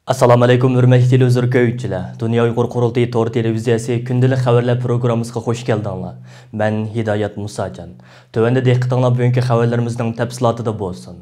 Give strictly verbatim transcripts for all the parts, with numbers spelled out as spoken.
ئەسسالامۇ ئەلەيكۇم، ھۆرمەتلىك تېلېۋىزور كۆرگۈچىلەر. دۇنيا ئۇيغۇر قۇرۇلتىيى تور تېلېۋىزىيەسى كۈندىلىك خەۋەرلەر پروگراممىسىغا خۇش كەلدىڭلار. مەن ھىدايەت مۇساجان. تۆۋەندە دىققىتىڭلار بۈگۈنكى خەۋەرلىرىمىزنىڭ تەپسىلاتىدا بولسۇن.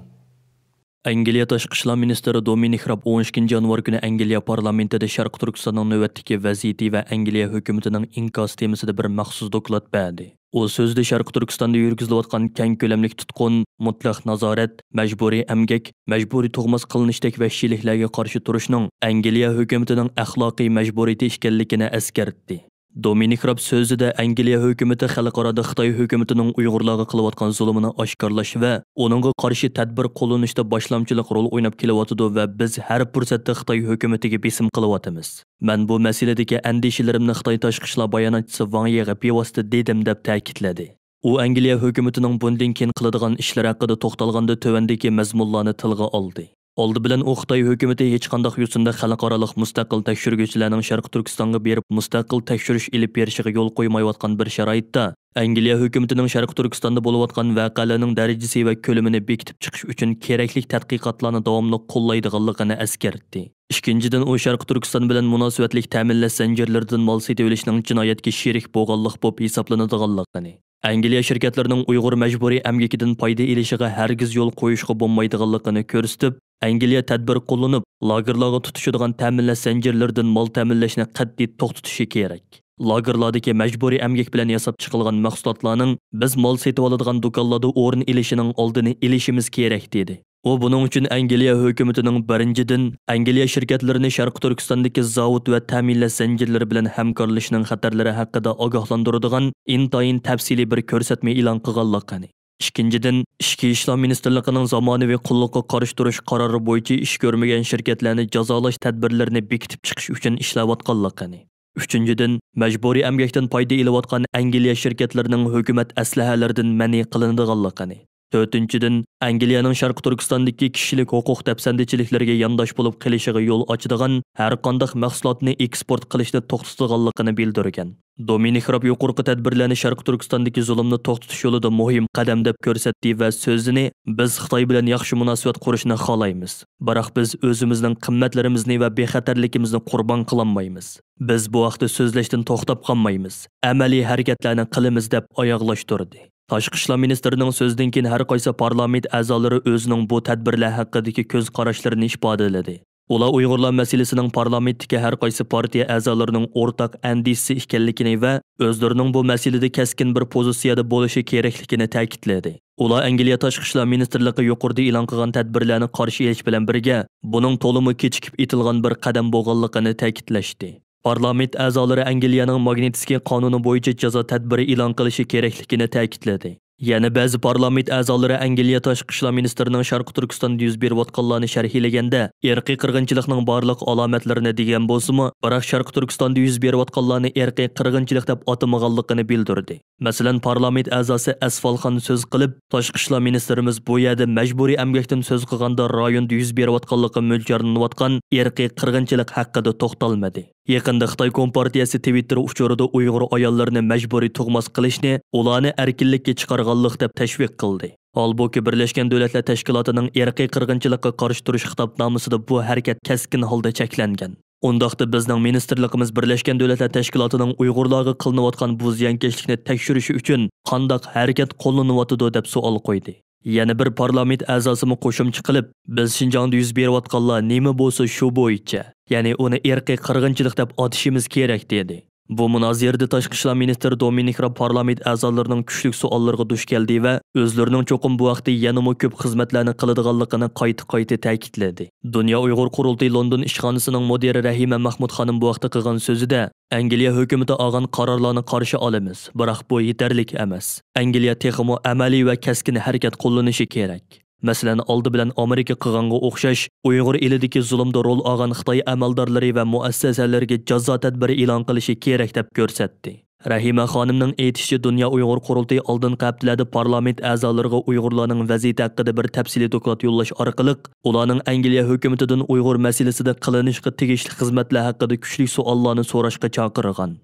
ئەنگلىيە تاشقى ئىشلار مىنىستىرى دومىنىك راب ئون ئىككىنچى يانۋار كۈنى ئەنگلىيە پارلامېنتىدا شەرقىي تۈركىستاننىڭ نۆۋەتتىكى ۋەزىيىتى ۋە ئەنگلىيە ھۆكۈمىتىنىڭ ئىنكاسى تېمىسىدا بىر مەخسۇس دوكلات بەردى. ئۇ سۆزىدە شەرقىي تۈركىستاندا يۈرگۈزۈلۈۋاتقان كەڭ كۆلەملىك تۇتقۇن، مۇتلەق نازارەت، مەجبۇرىي ئەمگەك، مەجبۇرىي تۇغماس قىلىنىشتەك ۋەھشىيلىكلەرگە قارشى تۇرۇشنىڭ ئەنگلىيە ھۆكۈمىتىنىڭ ئەخلاقىي مەجبۇرىيىتى ئىكەنلىكىنى ئەسكەرتتى. دومىنىك راب سۆزىدە ئەنگلىيە ھۆكۈمىتى خەلقئارادا خىتاي ھۆكۈمىتىنىڭ ئۇيغۇرلارغا قىلىۋاتقان زۇلۇمىنى ئاشكارىلاش ۋە ئۇنىڭغا قارشى تەدبىر قوللىنىشتا باشلامچىلىق رول ئويناپ كېلىۋاتىدۇ ۋە بىز ھەر پۇرسەتتە خىتاي ھۆكۈمىتىگە بېسىم قىلىۋاتىمىز. مەن بۇ مەسىلىدىكى ئەندىشىلىرىمنى خىتاي تاشقى ئىشلار باياناتچىسى ۋاڭ يىغا بىۋاسىتە دېدىم، دەپ تەكىتلىدى. ئۇ ئەنگلىيە ھۆكۈمىتىنىڭ بۇندىن كېيىن قىلىدىغان ئىشلىرى ھەققىدە توختالغاندا تۆۋەندىكى مەزمۇنلارنى تىلغا ئالدى. ئالدى بىلەن ئۇ خىتاي ھۆكۈمىتى ھېچقانداق يوسۇندا خەلقئارالىق مۇستەقىل تەكشۈرگۈچىلەرنىڭ شەرقىي تۈركىستانغا بېرىپ مۇستەقىل تەكشۈرۈش ئېلىپ بېرىشىغا يول قويمايۋاتقان بىر شارائىتتا، ئەنگلىيە ھۆكۈمىتىنىڭ شەرقىي تۈركىستاندا بولۇۋاتقان ۋەقەلەرنىڭ دەرىجىسى ۋە كۆلىمىنى بېكىتىپ چىقىش ئۈچۈن كېرەكلىك تەتقىقاتلارنى داۋاملىق قوللايدىغانلىقىنى ئەسكەرتتى. ئىككىنچىدىن، ئۇ شەرقىي تۈركىستان بىلەن مۇناسىۋەتلىك تەمىنلەش زەنجىرلىرىدىن مال سېتىۋېلىشنىڭ جىنايەتكە شېرىك بولغانلىق بولۇپ ھېسابلىنىدىغانلىقىنى، ئەنگلىيە شىركەتلىرىنىڭ ئۇيغۇر مەجبۇرىي ئەمگىكىدىن پايدا ئېلىشىغا ھەرگىز يول قويۇشقا بولمايدىغانلىقىنى كۆرسىتىپ، ئەنگلىيە تەدبىر قوللىنىپ، لاگېرلارغا تۇتىشىدىغان تەمىنلەش زەنجىرلىرىدىن مال تەمىنلەشنى قەتئىي توختىتىشى كېرەك. لاگېرلاردىكى مەجبۇرىي ئەمگەك بىلەن ياساپ چىقىلغان مەھسۇلاتلارنىڭ بىز مال سېتىۋالىدىغان دۇكانلاردا ئورۇن ئېلىشىنىڭ ئالدىنى ئېلىشىمىز كېرەك، دېدى. ئۇ بۇنىڭ ئۈچۈن ئەنگلىيە ھۆكۈمىتىنىڭ بىرىنچىدىن، ئەنگلىيە شىركەتلىرىنى شەرقىي تۈركىستاندىكى زاۋۇت ۋە تەمىنلەش زەنجىرلىرى بىلەن ھەمكارلىشىشنىڭ خەتەرلىرى ھەققىدە ئاگاھلاندۇرىدىغان ئىنتايىن تەپسىلىي بىر كۆرسەتمە ئېلان قىلغانلىقىنى، ئىككىنچىدىن، ئىچكى ئىشلار مىنىستىرلىقىنىڭ زامانىۋى قۇللۇققا قارشى تۇرۇش قارارى بويىچە ئىش كۆرمىگەن شىركەتلەرنى جازالاش تەدبىرلىرىنى بېكىتىپ چىقىش ئۈچۈن ئىشلەۋاتقانلىقىنى، ئۈچىنچىدىن، مەجبۇرىي ئەمگەكتىن پايدا ئېلىۋاتقان ئەنگلىيە شىركەتلىرىنىڭ ھۆكۈمەت ئەسلىھەلىرىدىن مەنئى قىلىنىدىغانلىقىنى، تۆتىنچىدىن، ئەنگلىيەنىڭ شەرقىي تۈركىستاندىكى كىشىلىك ھوقۇق دەپسەندىچىلىكلىرىگە يانداش بولۇپ قېلىشىغا يول ئاچىدىغان ھەرقانداق مەھسۇلاتنى ئېكسپورت قىلىشنى توختىتىدىغانلىقىنى بىلدۈرگەن. دومىنىك راب يۇقىرىقى تەدبىرلەرنى شەرقىي تۈركىستاندىكى زۇلۇمنى توختىتىش يولىدا مۇھىم قەدەم دەپ كۆرسەتتى ۋە سۆزىنى، بىز خىتاي بىلەن ياخشى مۇناسىۋەت قۇرۇشنى خالايمىز، بىراق بىز ئۆزىمىزنىڭ قىممەتلىرىمىزنى ۋە بىخەتەرلىكىمىزنى قۇربان قىلالمايمىز. بىز بۇ ھەقتە سۆزلەشتىن توختاپ قالمايمىز، ئەمەلىي ھەرىكەتلەرنى قىلىمىز، دەپ ئاياغلاشتۇردى. تاشقى ئىشلار مىنىستىرىنىڭ سۆزىدىن كېيىن ھەر قايسى پارلامېنت ئەزالىرى ئۆزىنىڭ بۇ تەدبىرلەر ھەققىدىكى كۆز قاراشلىرىنى ئىپادىلىدى. ئۇلار ئۇيغۇرلار مەسىلىسىنىڭ پارلامېنتتىكى ھەر قايسى پارتىيە ئەزالىرىنىڭ ئورتاق ئەندىشىسى ئىكەنلىكىنى ۋە ئۆزلىرىنىڭ بۇ مەسىلىدە كەسكىن بىر پوزىتسىيەدە بولۇشى كېرەكلىكىنى تەكىتلىدى. ئۇلار ئەنگلىيە تاشقى ئىشلار مىنىستىرلىقى يۇقىرىدا ئېلان قىلغان تەدبىرلەرنى قارشى ئېلىش بىلەن بىرگە، بۇنىڭ تولىمۇ كېچىكىپ ئېتىلغان بىر قەدەم بولغانلىقىنى تەكىتلەشتى. پارلامېنت ئەزالىرى ئەنگلىيەنىڭ ماگنىتسكىي قانۇنى بويىچە جازا تەدبىرى ئېلان قىلىشى كېرەكلىكىنى تەكىتلىدى. يەنە بەزى پارلامېنت ئەزالىرى ئەنگلىيە تاشقى ئىشلار مىنىستىرىنىڭ شەرقىي تۈركىستاندا يۈز بېرىۋاتقانلارنى شەرھلىگەندە، ئىرقىي قىرغىنچىلىقنىڭ بارلىق ئالامەتلىرىنى دېگەن بولسىمۇ، بىراق شەرقىي تۈركىستاندا يۈز بېرىۋاتقانلارنى ئىرقىي قىرغىنچىلىق دەپ ئاتىمىغانلىقىنى بىلدۈردى. مەسىلەن، پارلامېنت ئەزاسى ئەسفالخان سۆز قىلىپ، تاشقى ئىشلار مىنىستىرىمىز بۇ يەردە مەجبۇرىي ئەمگەكتىن سۆز قىلغاندا رايوندا يۈز بېرىۋاتقانلىقى مۆلچەرلىنىۋاتقان ئىرقىي قىرغىنچىلىق ھەققىدە توختالمىدى. يېقىندا خىتاي كومپارتىيەسى تىۋىتتېر ئۇچۇرىدا ئۇيغۇر ئاياللىرىنى مەجبۇرىي تۇغماس قىلىشنى، ئۇلارنى ئەركىنلىككە چىقارغانلىق دەپ تەشۋىق قىلدى. ھالبۇكى، بىرلەشكەن دۆلەتلەر تەشكىلاتىنىڭ ئىرقىي قىرغىنچىلىققا قارشى تۇرۇش خىتابنامىسىدا بۇ ھەرىكەت كەسكىن ھالدا چەكلەنگەن. ئۇنداقتا بىزنىڭ مىنىستىرلىقىمىز بىرلەشكەن دۆلەتلەر تەشكىلاتىنىڭ ئۇيغۇرلارغا قىلىنىۋاتقان بۇ زىيانكەشلىكنى تەكشۈرۈشى ئۈچۈن قانداق ھەرىكەت قوللىنىۋاتىدۇ، دەپ سوئال قويدى. يەنە بىر پارلامېنت ئەزاسىمۇ قوشۇمچە قىلىپ، بىز شىنجاڭدا يۈز بېرىۋاتقانلار نېمە بولسا شۇ بويىچە، يەنى ئۇنى ئىرقىي قىرغىنچىلىق دەپ ئاتىشىمىز كېرەك، دېدى. بۇ مۇنازىرىدە تاشقى ئىشلار مىنىستىرى دومىنىك راب پارلامېنت ئەزالىرىنىڭ كۈچلۈك سوئاللىرىغا دۇچ كەلدى ۋە ئۆزلىرىنىڭ چوقۇم بۇ ھەقتە يەنىمۇ كۆپ خىزمەتلەرنى قىلىدىغانلىقىنى قايتا-قايتا تەكىتلىدى. دۇنيا ئۇيغۇر قۇرۇلتىيى لوندون ئىشخانىسىنىڭ مۇدىرى رەھىمە مەخمۇت خانىم بۇ ھەقتە قىلغان سۆزىدە، ئەنگلىيە ھۆكۈمىتى ئالغان قارارلارنى قارشى ئالىمىز، بىراق بۇ يېتەرلىك ئەمەس. ئەنگلىيە تېخىمۇ ئەمەلىي ۋە كەسكىن ھەرىكەت قوللىنىشى كېرەك. مەسىلەن، ئالدى بىلەن ئامېرىكا قىلغانغا ئوخشاش ئۇيغۇر ئېلىدىكى زۇلۇمدا رول ئالغان خىتاي ئەمەلدارلىرى ۋە مۇئەسسەسەلىرىگە جازا تەدبىرى ئېلان قىلىشى كېرەك، دەپ كۆرسەتتى. رەھىمە خانىمنىڭ ئېيتىشىچە، دۇنيا ئۇيغۇر قۇرۇلتىيى ئالدىنقى ھەپتىلەردە پارلامېنت ئەزالىرىغا ئۇيغۇرلارنىڭ ۋەزىيىتى ھەققىدە بىر تەپسىلىي دوكلات يوللاش ئارقىلىق، ئۇلارنىڭ ئەنگلىيە ھۆكۈمىتىدىن ئۇيغۇر مەسىلىسىدە قىلىنىشقا تېگىشلىك خىزمەتلەر ھەققىدە كۈچلۈك سوئاللارنى سوراشقا چاقىرغان.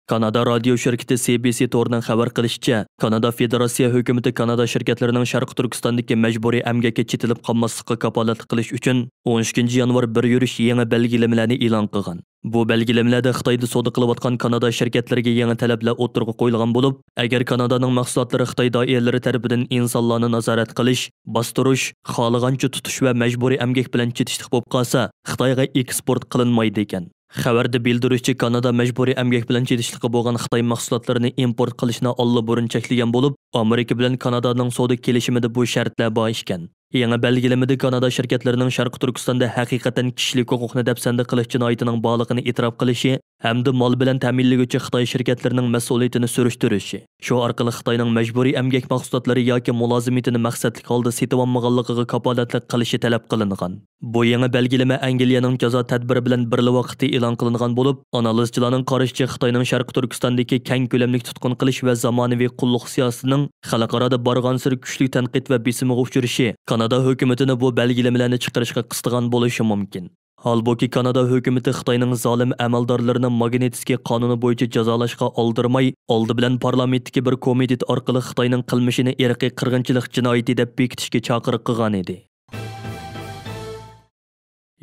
كانادا رادىيو شىركىتى سى بى سى تورىنىڭ خەۋەر قىلىشىچە، كانادا فېدېراتسىيە ھۆكۈمىتى كانادا شىركەتلىرىنىڭ شەرقىي تۈركىستاندىكى مەجبۇرىي ئەمگەككە چېتىلىپ قالماسلىقىغا كاپالەتلىك قىلىش ئۈچۈن، ئون ئىككىنچى يانۋار بىر يۈرۈش يېڭى بەلگىلىمىلەرنى ئېلان قىلغان. بۇ بەلگىلىمىلەردە خىتايدا سودا قىلىۋاتقان كانادا شىركەتلىرىگە يېڭى تەلەپلەر ئوتتۇرىغا قويۇلغان بولۇپ، ئەگەر كانادانىڭ مەھسۇلاتلىرى خىتاي دائىرىلىرى تەرىپىدىن ئىنسانلارنى نازارەت قىلىش، باستۇرۇش، خالىغانچە تۇتۇش ۋە مەجبۇرىي ئەمگەك بىلەن چېتىشلىق بولۇپ قالسا، خىتايغا ئېكسپورت قىلىنمايدىكەن. خەۋەردە بىلدۈرۈشىچە، كانادا مەجبۇرىي ئەمگەك بىلەن چېتىشلىقى بولغان خىتاي مەھسۇلاتلىرىنى ئىمپورت قىلىشنى ئاللىبۇرۇن چەكلىگەن بولۇپ، ئامېرىكا بىلەن كانادانىڭ سودا كېلىشىمىدە بۇ شەرتلەر بار ئىكەن. يېڭى بەلگىلىمىدە كانادا شىركەتلىرىنىڭ شەرقىي تۈركىستاندا ھەقىقەتەن كىشىلىك ھوقۇقنى دەپسەندە قىلىش جىنايىتىنىڭ بارلىقىنى ئېتىراپ قىلىشى ھەمدە مال بىلەن تەمىنلىگۈچى خىتاي شىركەتلىرىنىڭ مەسئۇلىيىتىنى سۈرۈشتۈرۈشى، شۇ ئارقىلىق خىتاينىڭ مەجبۇرىي ئەمگەك مەھسۇلاتلىرى ياكى مۇلازىمىتىنى مەقسەتلىك ھالدا سېتىۋالمىغانلىقىغا كاپالەتلىك قىلىشى تەلەپ قىلىنغان. بۇ يېڭى بەلگىلىمە ئەنگلىيەنىڭ جازا تەدبىرى بىلەن بىرلا ۋاقىتتا ئېلان قىلىنغان بولۇپ، ئانالىزچىلارنىڭ قارىشىچە، خىتاينىڭ شەرقىي تۈركىستاندىكى كەڭ كۆلەملىك تۇتقۇن قىلىش ۋە زامانىۋى قۇللۇق سىياسىتىنىڭ خەلقئارادا بارغانسېرى كۈچلۈك تەنقىد ۋە بېسىمغا ئۇچرىشى كانادا ھۆكۈمىتىنى بۇ بەلگىلىمىلەرنى چىقىرىشقا قىستىغان بولۇشى مۇمكىن. ھالبۇكى، كانادا ھۆكۈمىتى خىتاينىڭ زالىم ئەمەلدارلىرىنى ماگنىتسكىي قانۇنى بويىچە جازالاشقا ئالدىرىماي، ئالدى بىلەن پارلامېنتتىكى بىر كومىتېت ئارقىلىق خىتاينىڭ قىلمىشىنى ئىرقىي قىرغىنچىلىق جىنايىتى دەپ بېكىتىشكە چاقىرىق قىلغانىدى.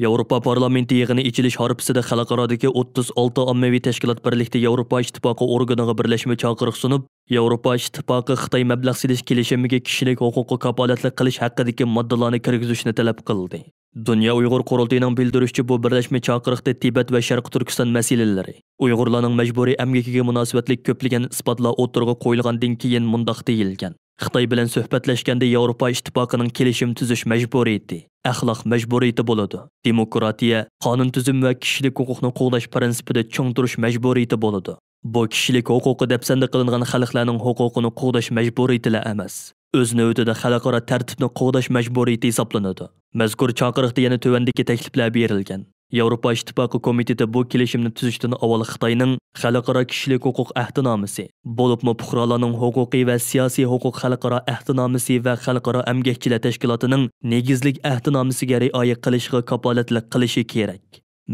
ياۋروپا پارلامېنتى يىغىنى ئېچىلىش ھارپىسىدا خەلقئارادىكى ئوتتۇز ئالتە ئاممىۋى تەشكىلات بىرلىكتە ياۋروپا ئىتتىپاقى ئورگىنىغا بىرلەشمە چاقىرىق سۇنۇپ، ياۋروپا ئىتتىپاقى خىتاي مەبلەغ سېلىش كېلىشىمىگە كىشىلىك ھوقۇققا كاپالەتلىك قىلىش ھەققىدىكى ماددىلارنى كىرگۈزۈشنى تەلەپ قىلدى. دۇنيا ئۇيغۇر قۇرۇلتىيىنىڭ بىلدۈرۈشىچە، بۇ بىرلەشمە چاقىرىقتا تىبەت ۋە شەرقىي تۈركىستان مەسىلىلىرى، ئۇيغۇرلارنىڭ مەجبۇرىي ئەمگىكىگە مۇناسىۋەتلىك كۆپلىگەن ئىسپاتلار ئوتتۇرىغا قويۇلغاندىن كېيىن مۇنداق دېيىلگەن: خىتاي بىلەن سۆھبەتلەشكەندە ياۋروپا ئىتتىپاقىنىڭ كېلىشىم تۈزۈش مەجبۇرىيىتى، ئەخلاق مەجبۇرىيىتى بولىدۇ. دېموكراتىيە، قانۇن تۈزۈم ۋە كىشىلىك ھوقۇقنى قوغداش پىرىنسىپىدا چىڭ تۇرۇش مەجبۇرىيىتى بولىدۇ. بۇ كىشىلىك ھوقۇقى دەپسەندە قىلىنغان خەلقلەرنىڭ ھوقۇقىنى قوغداش مەجبۇرىيىتىلا ئەمەس، ئۆز نۆۋىتىدە خەلقئارا تەرتىپنى قوغداش مەجبۇرىيىتى ھېسابلىنىدۇ. مەزكۇر چاقىرىقتا يەنە تۆۋەندىكى تەكلىپلەر بېرىلگەن. ياۋروپا ئىتتىپاقى كومىتېتى بۇ كېلىشىمنى تۈزۈشتىن ئاۋۋال خىتاينىڭ خەلقئارا كىشىلىك ھوقۇق ئەھدىنامىسى، بولۇپمۇ پۇقرالارنىڭ ھوقۇقى ۋە سىياسىي ھوقۇق خەلقئارا ئەھدىنامىسى ۋە خەلقئارا ئەمگەكچىلەر تەشكىلاتىنىڭ نېگىزلىك ئەھدىنامىسىگە رىئايە قىلىشىغا كاپالەتلىك قىلىشى كېرەك.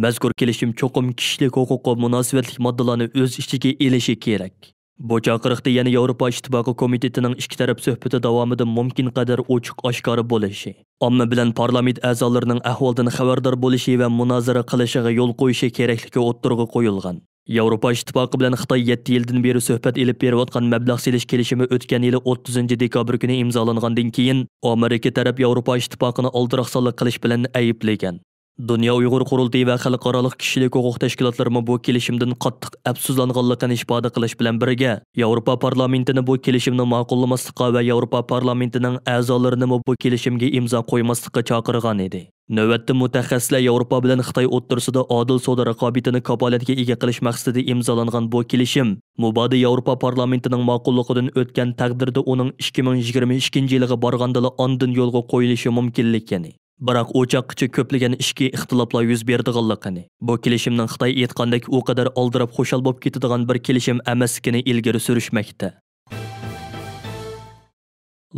مەزكۇر كېلىشىم چوقۇم كىشىلىك ھوقۇققا مۇناسىۋەتلىك ماددىلارنى ئۆز ئىچىگە ئېلىشى كېرەك. بۇ چاقىرىقتا يەنە ياۋروپا ئىتتىپاقى كومىتېتىنىڭ ئىككى تەرەپ سۆھبىتى داۋامىدا مۇمكىن قەدەر ئوچۇق ئاشكارا بولۇشى، ئامما بىلەن پارلامېنت ئەزالىرىنىڭ ئەھۋالدىن خەۋەردار بولۇشى ۋە مۇنازىرە قىلىشىغا يول قويۇشى كېرەكلىكى ئوتتۇرىغا قويۇلغان. ياۋروپا ئىتتىپاقى بىلەن خىتاي يەتتە يىلدىن بېرى سۆھبەت ئېلىپ بېرىۋاتقان مەبلەغ سېلىش كېلىشىمى ئۆتكەن يىلى ئوتتۇزىنچى دېكابىر كۈنى ئىمزالانغاندىن كېيىن، ئامېرىكا تەرەپ ياۋروپا ئىتتىپاقىنى ئالدىراقسانلىق قىلىش بىلەن ئەيىبلىگەن. دۇنيا ئۇيغۇر قۇرۇلتىيى ۋە خەلقئارالىق كىشىلىك ھوقۇق تەشكىلاتلىرىمۇ بۇ كېلىشىمدىن قاتتىق ئەپسۇسلانغانلىقىنى ئىپادە قىلىش بىلەن بىرگە، ياۋروپا پارلامېنتىنى بۇ كېلىشىمنى ماقۇللىماسلىققا ۋە ياۋروپا پارلامېنتىنىڭ ئەزالىرىنىمۇ بۇ كېلىشىمگە ئىمزا قويماسلىققا چاقىرغان ئىدى. نۆۋەتتە مۇتەخەسسىسلەر ياۋروپا بىلەن خىتاي ئوتتۇرىسىدا ئادىل سودا رىقابىتىنى كاپالەتكە ئىگە قىلىش مەقسىتىدە ئىمزالانغان بۇ كېلىشىم مۇبادا ياۋروپا پارلامېنتىنىڭ ماقۇللۇقىدىن ئۆتكەن تەقدىردە ئۇنىڭ ئىككى مىڭ يىگىرمە ئىككىنچى يىلىغا بارغاندىلا ئاندىن يولغا قويۇلۇشى مۇمكىنلىكىنى، بىراق ئۇ چاغقىچە كۆپلىگەن ئىچكى ئىختىلاپلار يۈز بېرىدىغانلىقىنى، بۇ كېلىشىمنىڭ خىتاي ئېيتقاندەك ئۇ قەدەر ئالدىراپ خۇشال بولۇپ كېتىدىغان بىر كېلىشىم ئەمەسلىكىنى ئىلگىرى سۈرۈشمەكتە.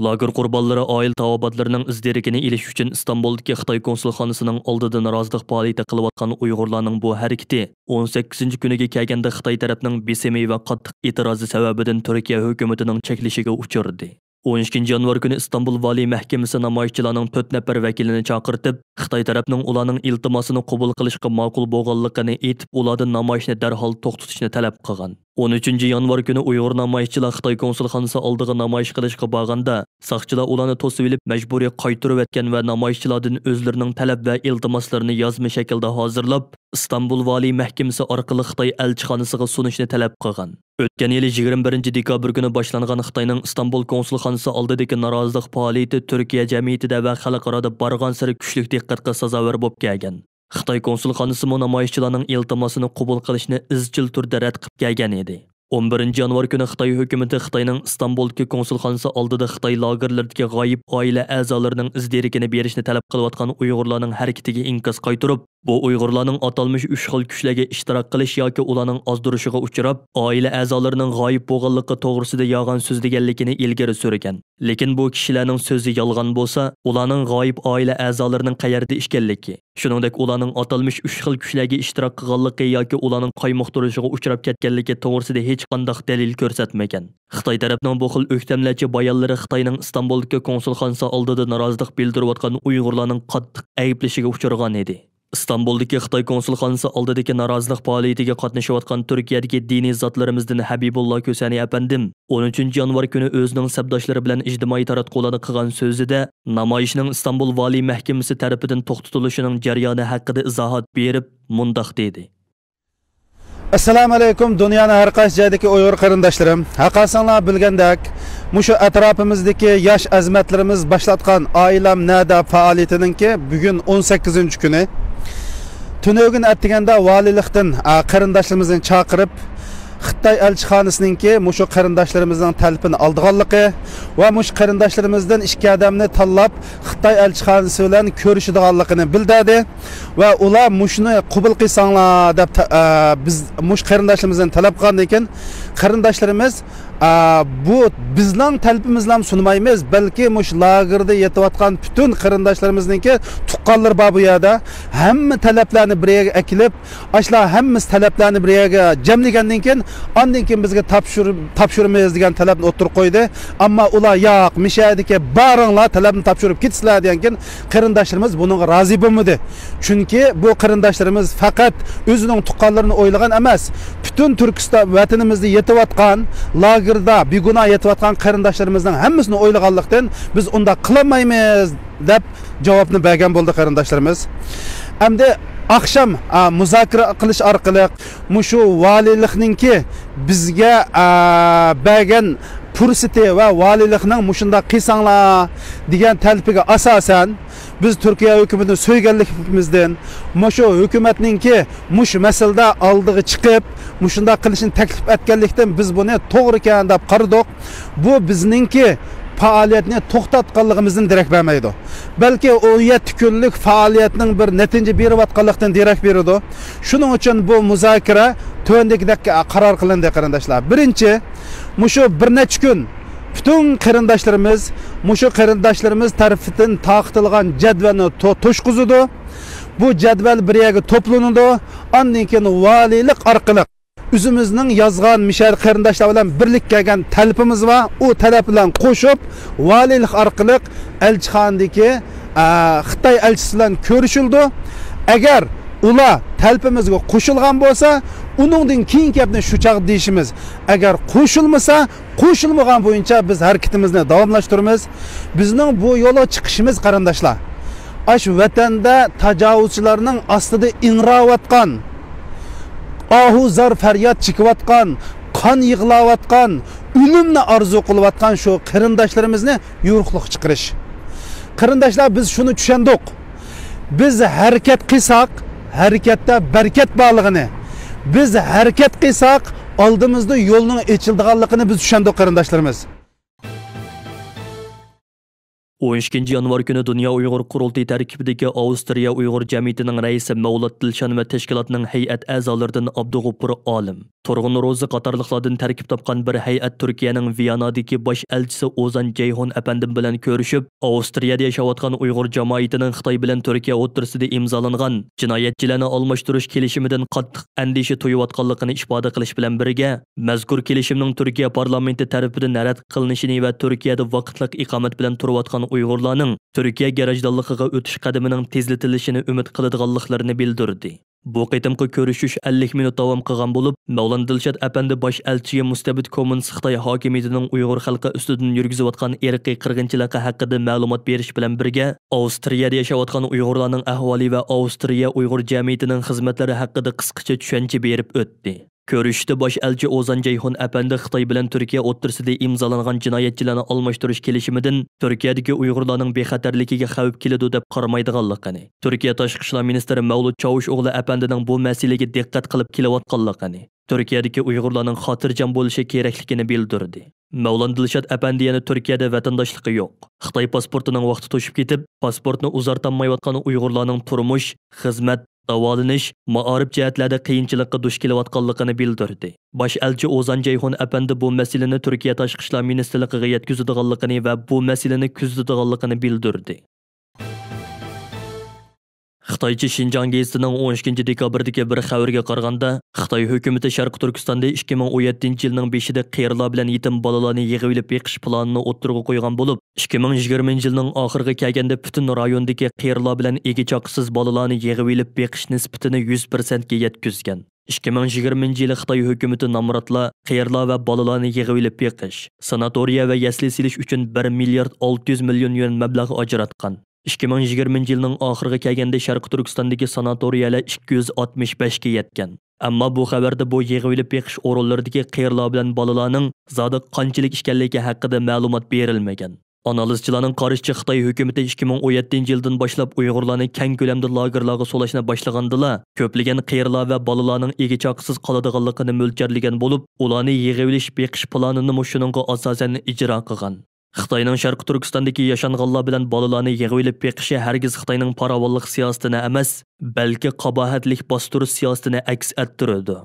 لاگېر قۇربانلىرى ئائىلە تاۋابىئاتلىرىنىڭ ئىز دېرىكىنى ئېلىش ئۈچۈن ئىستانبۇلدىكى خىتاي كونسۇلخانىسىنىڭ ئالدىدا نارازىلىق پائالىيىتى قىلىۋاتقان ئۇيغۇرلارنىڭ بۇ ھەرىكىتى ئون سەككىزىنچى كۈنىگە كەلگەندە خىتاي تەرەپنىڭ بېسىمى ۋە قاتتىق ئېتىرازى سەۋەبىدىن تۈركىيە ھۆكۈمىتىنىڭ چەكلىشىگە ئۇچرىدى. ئون ئىككىنچى يانۋار كۈنى ئىستانبۇل ۋالىي مەھكىمىسى نامايىشچىلارنىڭ تۆت نەپەر ۋەكىلىنى چاقىرتىپ، خىتاي تەرەپنىڭ ئۇلارنىڭ ئىلتىماسىنى قوبۇل قىلىشقا ماقۇل بولغانلىقىنى ئېيتىپ، ئۇلاردىن نامايىشنى دەرھال توختىتىشنى تەلەپ قىلغان. ئون ئۈچىنچى يانۋار كۈنى ئۇيغۇر نامايىشچىلار خىتاي كونسۇلخانىسى ئالدىغا نامايىش قىلىشقا بارغاندا، ساقچىلار ئۇلارنى توسۇۋېلىپ مەجبۇرىي قايتۇرۇۋەتكەن ۋە نامايىشچىلاردىن ئۆزلىرىنىڭ تەلەپ ۋە ئىلتىماسلىرىنى يازما شەكىلدە ھازىرلاپ، ئىستانبۇل ۋالىي مەھكىمىسى ئارقىلىق خىتاي ئەلچىخانىسىغا سۇنۇشنى تەلەپ قىلغان. ئۆتكەن يىلى يىگىرمە بىرىنچى دېكابىر كۈنى باشلانغان خىتاينىڭ ئىستانبۇل كونسۇلخانىسى ئالدىدىكى نارازىلىق پائالىيىتى تۈركىيە جەمئىيىتىدە ۋە خەلقئارادا بارغانسېرى كۈچلۈك دىققەتكە سازاۋەر بولۇپ كەلگەن. خىتاي كونسۇلخانىسىمۇ نامايىشچىلارنىڭ ئىلتىماسىنى قوبۇل قىلىشنى ئىزچىل تۈردە رەت قىلىپ كەلگەن ئىدى. ئون بىرىنچى يانۋار كۈنى خىتاي ھۆكۈمىتى خىتاينىڭ ئىستانبۇلدىكى كونسۇلخانىسى ئالدىدا خىتاي لاگېرلىرىدىكى غايىب ئائىلە ئەزالىرىنىڭ ئىز دېرىكىنى بېرىشنى تەلەپ قىلىۋاتقان ئۇيغۇرلارنىڭ ھەرىكىتىگە ئىنكاس قايتۇرۇپ، بۇ ئۇيغۇرلارنىڭ ئاتالمىش ئۈچ خىل كۈچلەرگە ئىشتىراك قىلىش ياكى ئۇلارنىڭ ئازدۇرۇشىغا ئۇچراپ، ئائىلە ئەزالىرىنىڭ غايىب بولغانلىقى توغرىسىدا يالغان سۆزلىگەنلىكىنى ئىلگىرى سۈرگەن. لېكىن بۇ كىشىلەرنىڭ سۆزى يالغان بولسا، ئۇلارنىڭ غايىب ئائىلە ئەزالىرىنىڭ قەيەردە ئىكەنلىكى، شۇنىڭدەك ئۇلارنىڭ ئاتالمىش ئۈچ خىل كۈچلەرگە ئىشتىراك قىلغانلىقى ياكى ئۇلارنىڭ قايمۇقتۇرۇشىغا ئۇچراپ كەتكەنلىكى توغرىسىدا ھېچقانداق دەلىل كۆرسەتمىگەن. خىتاي تەرەپنىڭ بۇ خىل ئۆكتەملەرچە بايانلىرى خىتاينىڭ ئىستانبۇلدىكى كونسۇلخانىسى ئالدىدا نارازىلىق بىلدۈرۈۋاتقان ئۇيغۇرلارنىڭ قاتتىق ئەيىبلىشىگە ئۇچرىغان ئىدى. ئىستانبۇلدىكى خىتاي كونسۇلخانىسى ئالدىدىكى نارازىلىق پائالىيىتىگە قاتنىشىۋاتقان تۈركىيەدىكى دىنىي زاتلىرىمىزدىن ھەبىبۇللا كۆسەنى ئەپەندىم ئون ئۈچىنچى يانۋار كۈنى ئۆزىنىڭ سەپداشلىرى بىلەن ئىجتىمائىي تاراتقۇلاردا قىلغان سۆزىدە، نامايىشنىڭ ئىستانبۇل ۋالىي مەھكىمىسى تەرىپىدىن توختىتىلىشىنىڭ جەريانى ھەققىدە ئىزاھات بېرىپ، مۇنداق دېدى. ئەسسالامۇ ئەلەيكۇم، دۇنيانىڭ ھەر قايسى جايىدىكى ئۇيغۇر قېرىنداشلىرىم، ھەرقايسىڭلار بىلگەندەك، مۇشۇ ئەتراپىمىزدىكى ياش ئەزىمەتلىرىمىز باشلاتقان ئائىلەم نەدە پائالىيىتىنىڭكى بۈگۈن ئون سەككىزىنچى كۈنى. تۈنۈگۈن ئەتىگەندە ۋالىيلىقتىن، ئا، قېرىنداشلىرىمىزنى چاقىرىپ، خىتاي ئەلچىخانىسىنىڭكى مۇشۇ قېرىنداشلىرىمىزنىڭ تەلىپىنى ئالىدىغانلىقى ۋە مۇشۇ قېرىنداشلىرىمىزدىن ئىككى ئادەمنى تاللاپ، خىتاي ئەلچىخانىسى بىلەن كۆرۈشىدىغانلىقىنى بىلدۈردى. ۋە ئۇلار مۇشۇنى قوبۇل قىلساڭلار دەپ تە-، ئە، بىز مۇشۇ قېرىنداشلىرىمىزدىن تەلەپ قىلغاندىن كېيىن، قېرىنداشلىرىمىز، ئە، بۇ بىزنىڭ تەلىپىمىزلا سۇنمايمىز، بەلكى مۇشۇ لاگېردا يېتىۋاتقان پۈتۈن قېرىنداشلىرىمىزنىڭكى تۇغقانلىرى بار بۇ يەردە. ھەممە تەلەپلەرنى بىر يەرگە ئەكېلىپ، ئاشۇلار ھەممىسى تەلەپلەرنى بىر يەرگە جەملىگەندىن كېيىن، ئاندىن كېيىن بىزگە تاپشۇر-، تاپشۇرىمىز دېگەن تەلەپنى ئوتتۇرىغا قويدى. ئەمما ئۇلار، ياق، مۇشۇ يەردىكى باراڭلار، تەلەپنى تاپشۇرۇپ كېتىسىلەر دېگەنكىن، قېرىنداشلىرىمىز بۇنىڭغا رازى بولمىدى. چۈنكى بۇ قېرىنداشلىرىمىز پەقەت ئۆزىنىڭ تۇغقانلىرىنى ئويلىغان ئەمەس، پۈتۈن تۈركىستان ۋەتىنىمىزدە يېتىۋاتقان، لاگېردا بىگۇناھ يېتىۋاتقان قېرىنداشلىرىمىزنىڭ ھەممىسىنى ئويلىغانلىقتىن، بىز ئۇنداق قىلالمايمىز، دەپ جاۋابنى بەرگەن بولدى قېرىنداشلىرىمىز. ئەمدى ئاخشام، ئا، مۇزاكىرە قىلىش ئارقىلىق مۇشۇ ۋالىيلىقنىڭكى بىزگە، ئا، بەرگەن پۇرسىتى ۋە ۋالىيلىقنىڭ مۇشۇنداق قىلساڭلار دېگەن تەلىپىگە ئاساسەن، بىز تۈركىيە ھۆكۈمىتىنى سۆيگەنلىكىمىزدىن، مۇشۇ ھۆكۈمەتنىڭكى مۇشۇ مەسىلىدە ئالدىغا چىقىپ، مۇشۇنداق قىلىشنى تەكلىپ ئەتكەنلىكتىن، بىز بۇنى توغرىكەن دەپ قارىدۇق. بۇ بىزنىڭكى پائالىيەتنى توختاتقانلىقىمىزدىن دېرەك بەرمەيدۇ. بەلكى ئون يەتتە كۈنلۈك پائالىيەتنىڭ بىر نەتىجە بېرىۋاتقانلىقتىن دېرەك بېرىدۇ. شۇنىڭ ئۈچۈن بۇ مۇزاكىرە تۆۋەندىكىدەك قارار قىلىندى، قېرىنداشلار. بىرىنچى، مۇشۇ بىر نەچچە كۈن پۈتۈن قېرىنداشلىرىمىز، مۇشۇ قېرىنداشلىرىمىز تەرىپىدىن تارقىتىلغان جەدۋەلنى تو-، توشقۇزىدۇ. بۇ جەدۋەل بىر يەرگە توپلىنىدۇ. ئاندىن كېيىن ۋالىيلىق ئارقىلىق ئۆزىمىزنىڭ يازغان مۇشۇ قېرىنداشلار بىلەن بىرلىككە كەلگەن تەلىپىمىز بار. ئۇ تەلەپ بىلەن قوشۇپ، ۋالىيلىق ئارقىلىق ئەلچىخانىدىكى، ئە، خىتاي ئەلچىسى بىلەن كۆرۈشۈلىدۇ. ئەگەر ئۇلار تەلىپىمىزگە قوشۇلغان بولسا، ئۇنىڭدىن كېيىنكى گەپنى شۇ چاغدا دېيىشىمىز. ئەگەر قوشۇلمىسا، قوشۇلمىغان بويىچە بىز ھەرىكىتىمىزنى داۋاملاشتۇرىمىز. بىزنىڭ بۇ يولغا چىقىشىمىز، قېرىنداشلار، ئاشۇ ۋەتەندە تاجاۋۇزچىلارنىڭ ئاستىدا ئىڭراۋاتقان، ئاھۇ زار پەرياد چېكىۋاتقان، قان يىغلاۋاتقان، ئۆلۈمنى ئارزۇ قىلىۋاتقان شۇ قېرىنداشلىرىمىزنى يورۇقلۇققا چىقىرىش. قېرىنداشلار، بىز شۇنى چۈشەندۇق. بىز ھەرىكەت قىلساق، ھەرىكەتتە بەرىكەت بارلىقىنى، بىز ھەرىكەت قىلساق، ئالدىمىزدا يولنىڭ ئېچىلىدىغانلىقىنى بىز چۈشەندۇق، قېرىنداشلىرىمىز. ئون ئىككىنچى يانۋار كۈنى دۇنيا ئۇيغۇر قۇرۇلتىيى تەركىبىدىكى ئاۋسترىيە ئۇيغۇر جەمئىيىتىنىڭ رەئىسى مەۋلۇت دىلشان ۋە تەشكىلاتنىڭ ھەيئەت ئەزالىرىدىن ئابدۇغوپۇر ئالىم، تۇرغۇن روزى قاتارلىقلاردىن تەركىب تاپقان بىر ھەيئەت تۈركىيەنىڭ ۋىيانادىكى باش ئەلچىسى ئوزان جەيھۇن ئەپەندىم بىلەن كۆرۈشۈپ، ئاۋسترىيەدە ياشاۋاتقان ئۇيغۇر جامائىتىنىڭ خىتاي بىلەن تۈركىيە ئوتتۇرىسىدا ئىمزالانغان جىنايەتچىلەرنى ئالماشتۇرۇش كېلىشىمىدىن قاتتىق ئەندىشە تۇيۇۋاتقانلىقىنى ئىپادە قىلىش بىلەن بىرگە، مەزكۇر كېلىشىمنىڭ تۈركىيە پارلامېنتى تەرىپىدىن رەت قىلىنىشىنى ۋە تۈركىيەدە ۋاقىتلىق ئىقامەت بىلەن تۇرۇۋاتقان ئۇيغۇرلارنىڭ تۈركىيە گراژدانلىقىغا ئۆتۈش قەدىمىنىڭ تېزلىتىلىشىنى ئۈمىد قىلىدىغانلىقلىرىنى بىلدۈردى. بۇ قېتىمقى كۆرۈشۈش ئەللىك مىنۇت داۋام قىلغان بولۇپ، مەۋلانا دىلشات ئەپەندى باش ئەلچىگە مۇستەبىت كوممۇنىست خىتاي ھاكىمىيىتىنىڭ ئۇيغۇر خەلقى ئۈستىدىن يۈرگۈزۈۋاتقان ئىرقىي قىرغىنچىلىقى ھەققىدە مەلۇمات بېرىش بىلەن بىرگە، ئاۋسترىيەدە ياشاۋاتقان ئۇيغۇرلارنىڭ ئەھۋالى ۋە ئاۋسترىيە ئۇيغۇر جەمئىيىتىنىڭ خىزمەتلىرى ھەققىدە قىسقىچە چۈشەنچە بېرىپ ئۆتتى. كۆرۈشۈشتە باش ئەلچى ئوزان جەيھۇن ئەپەندى خىتاي بىلەن تۈركىيە ئوتتۇرىسىدا ئىمزالانغان جىنايەتچىلەرنى ئالماشتۇرۇش كېلىشىمىدىن تۈركىيەدىكى ئۇيغۇرلارنىڭ بىخەتەرلىكىگە خەۋپ كېلىدۇ دەپ قارىمايدىغانلىقىنى، تۈركىيە تاشقى ئىشلار مىنىستىرى مەۋلۇت چاۋۇشئوغلۇ ئەپەندىنىڭ بۇ مەسىلىگە دىققەت قىلىپ كېلىۋاتقانلىقىنى، تۈركىيەدىكى ئۇيغۇرلارنىڭ خاتىرجەم بولۇشى كېرەكلىكىنى بىلدۈردى. مەۋلانا دىلشات ئەپەندى يەنە تۈركىيەدە ۋەتەنداشلىقى يوق، خىتاي پاسپورتىنىڭ ۋاقتى توشۇپ كېتىپ، پاسپورتنى ئۇزارتالمايۋاتقان ئۇيغۇرلارنىڭ تۇرمۇش، خىزمەت، داۋالىنىش، مائارىپ جەھەتلەردە قىيىنچىلىققا دۇچ كېلىۋاتقانلىقىنى بىلدۈردى. باش ئەلچى ئوزان جەيھۇن ئەپەندى بۇ مەسىلىنى تۈركىيە تاشقى ئىشلار مىنىستىرلىقىغا يەتكۈزىدىغانلىقىنى ۋە بۇ مەسىلىنى كۆزىتىدىغانلىقىنى بىلدۈردى. خىتايچە شىنجاڭ گېزىتىنىڭ ئون ئىككىنچى دېكابىردىكى بىر خەۋىرىگە قارىغاندا، خىتاي ھۆكۈمىتى شەرقىي تۈركىستاندا ئىككى مىڭ ئون يەتتىنچى يىلنىڭ بېشىدا قېرىلار بىلەن يېتىم بالىلارنى يىغىۋېلىپ بېقىش پىلانىنى ئوتتۇرىغا قويغان بولۇپ، ئىككى مىڭ يىگىرمىنچى يىلنىڭ ئاخىرىغا كەلگەندە پۈتۈن رايوندىكى قېرىلار بىلەن ئىگە چاقىسىز بالىلارنى يىغىۋېلىپ بېقىش نىسبىتىنى يۈز پىرسەنتكە يەتكۈزگەن. ئىككى مىڭ يىگىرمىنچى يىلى خىتاي ھۆكۈمىتى نامراتلار، قېرىلار ۋە بالىلارنى يىغىۋېلىپ بېقىش، ساناتورىيە ۋە يەسلى سېلىش ئۈچۈن بىر مىليارد ئالتە يۈز مىليون يۈەن مەبلەغ ئاجراتقان. ئىككى مىڭ يىگىرمىنچى يىلنىڭ ئاخىرىغا كەلگەندە شەرقىي تۈركىستاندىكى ساناتورىيەلەر ئىككى يۈز ئاتمىش بەشكە يەتكەن. ئەمما بۇ خەۋەردە بۇ يىغىۋېلىپ بېقىش ئورۇنلىرىدىكى قېرىلار بىلەن بالىلارنىڭ زادى قانچىلىك ئىكەنلىكى ھەققىدە مەلۇمات بېرىلمىگەن. ئانالىزچىلارنىڭ قارىشىچە، خىتاي ھۆكۈمىتى ئىككى مىڭ ئون يەتتىنچى يىلدىن باشلاپ ئۇيغۇرلارنى كەڭ كۆلەمدە لاگېرلارغا سولاشنى باشلىغاندىلا، كۆپلىگەن قېرىلار ۋە بالىلارنىڭ ئىگە چاقىسىز قالىدىغانلىقىنى مۆلچەرلىگەن بولۇپ، ئۇلارنى يىغىۋېلىش بېقىش پىلانىنىمۇ شۇنىڭغا ئاساسەن ئىجرا قىلغان. خىتاينىڭ شەرقىي تۈركىستاندىكى ياشانغانلار بىلەن بالىلارنى يىغىۋېلىپ بېقىشى ھەرگىز خىتاينىڭ پاراۋانلىق سىياسىتىنى ئەمەس، بەلكى قاباھەتلىك باستۇرۇش سىياسىتىنى ئەكس ئەتتۈرىدۇ.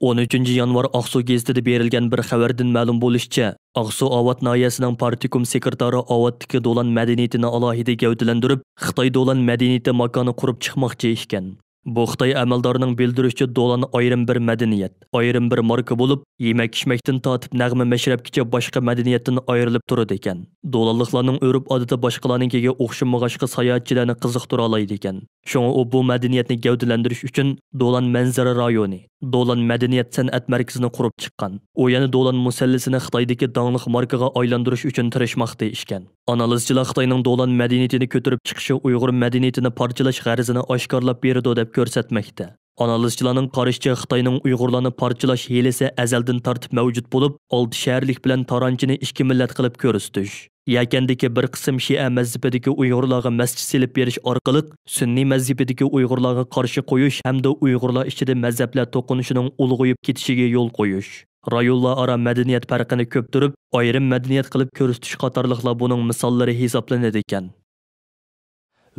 ئون ئۈچىنچى يانۋار ئاقسۇ گېزىتىدە بېرىلگەن بىر خەۋەردىن مەلۇم بولۇشىچە، ئاقسۇ ئاۋات ناھىيەسىنىڭ پارتكوم سېكرېتارى ئاۋاتتىكى دولان مەدەنىيىتىنى ئالاھىدە گەۋدىلەندۈرۈپ، خىتاي دولان مەدەنىيىتى ماكانى قۇرۇپ چىقماقچى ئىكەن. بۇ خىتاي ئەمەلدارىنىڭ بىلدۈرۈشىچە، دولان ئايرىم بىر مەدەنىيەت، ئايرىم بىر ماركا بولۇپ، يېمەك-ئىچمەكتىن تارتىپ نەغمە-مەشرەپكىچە باشقا مەدەنىيەتتىن ئايرىلىپ تۇرىدىكەن. دولانلىقلارنىڭ ئۆرپ-ئادىتى باشقىلارنىڭكىگە ئوخشىمىغاچقا، ساياھەتچىلەرنى قىزىقتۇرالايدىكەن. شۇڭا ئۇ بۇ مەدەنىيەتنى گەۋدىلەندۈرۈش ئۈچۈن دولان مەنزىرە رايونى، دولان مەدەنىيەت سەنئەت مەركىزىنى قۇرۇپ چىققان. ئۇ يەنە دولان مۇسەللىسىنى خىتايدىكى داڭلىق ماركىغا ئايلاندۇرۇش ئۈچۈن تىرىشماقتا ئىكەن. ئانالىزچىلار خىتاينىڭ دولان مەدەنىيىتىنى كۆتۈرۈپ چىقىشى ئۇيغۇر مەدەنىيىتىنى پارچىلاش غەرىزىنى ئاشكارىلاپ بېرىدۇ دەپ كۆرسەتمەكتە. ئانالىزچىلارنىڭ قارىشىچە، خىتاينىڭ ئۇيغۇرلارنى پارچىلاش ھىيلىسى ئەزەلدىن تارتىپ مەۋجۇت بولۇپ، ئالتە شەھەرلىك بىلەن تارانچىنى ئىككى مىللەت قىلىپ كۆرسىتىش، يەكەندىكى بىر قىسىم شىئە مەزھىپىدىكى ئۇيغۇرلارغا مەسچىت سېلىپ بېرىش ئارقىلىق سۈننىي مەزھىپىدىكى ئۇيغۇرلارغا قارشى قويۇش ھەمدە ئۇيغۇرلار ئىچىدە مەزھەپلەر توقۇنۇشىنىڭ ئۇلغىيىپ كېتىشىگە يول قويۇش، رايونلار ئارا مەدەنىيەت پەرقىنى كۆپتۈرۈپ، ئايرىم مەدەنىيەت قىلىپ كۆرسىتىش قاتارلىقلار بۇنىڭ مىساللىرى ھېسابلىنىدىكەن.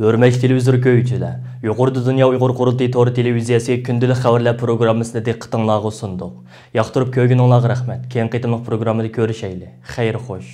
ھۆرمەتلىك تېلېۋىزور كۆرگۈچىلەر، يۇقىرىدا دۇنيا ئۇيغۇر قۇرۇلتىيى تور تېلېۋىزىيەسى كۈندىلىك خەۋەرلەر پروگراممىسىنى دىققىتىڭلارغا سۇندۇق. ياقتۇرۇپ كۆرگىنىڭلارغا رەھمەت. كېيىنكى قېتىملىق پروگراممىدا كۆرۈشەيلى. خەير خوش.